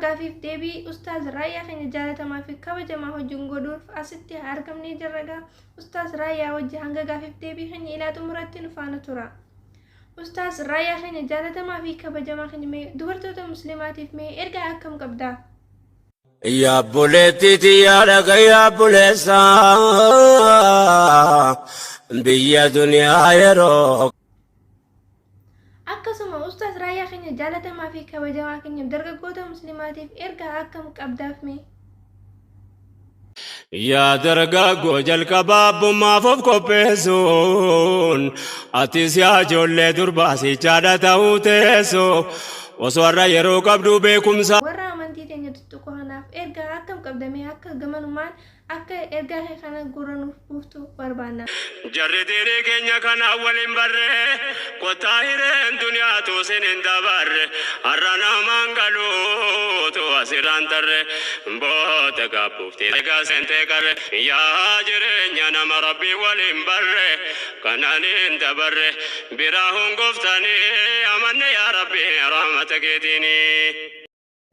Gaafiif deebii Ustaaz Raayyaa keenya jaalatamaa fi kabajamaa wajjin godhuuf asitti argamnee jirra. Ustaaz Raayyaa wajji hanga gaafiif deebii keenya ilaa xumuratti nu faana tura. Ustaaz Raayyaa keenya jaalatamaa fi kabajamaa keenya, mee dubartoota musliimaatiif mee ergaa akkam qabdaa? Yaa obboleettii tiyyaa, dhagayyaa obboleessa, biyya duniyaa yeroo Akkasuma Ustaaz Raayyaa keenya jaalatamaa fi kabajamaa keenya, dargaggoota musliimaatiif ergaa akkam qabdaaf mee? Yaa dargaggoo, jalqabaa abbummaaf of qopheessuun, atis yaa ijoollee durbaa, sichaadha ta'uu teessu, osoo har'a yeroo qabdu beekumsa. Warra amantii teenya tuttuqu kanaaf ergaa akkam qabdamee? Akka gamanumaan akka ergaa kee kana gurra nuuf buuftu barbaanna. Jarri diinii keenya kana waliin barre, kottaa hireen duniyaatu sin hin dabarre, har'a namaan galuutu asirraan tarre, booda gaabbuufti egaa seentee qarre. Yaa jireenya nama Rabbii waliin barre, kanaan hin dabarre, biraa hongoftanii amanne, yaa Rabbi, rahmata keetiinii.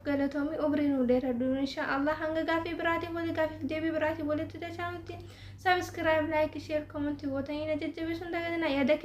Galatoomi, umrii nuu dheeradhu. Insha Allah hanga gaafii biraatiin wali gaafiif deebii biraatiin walitti dachaanutti, subscribe, like, share, comment gootanii na jajjabeessuun dagatinaa. Yaada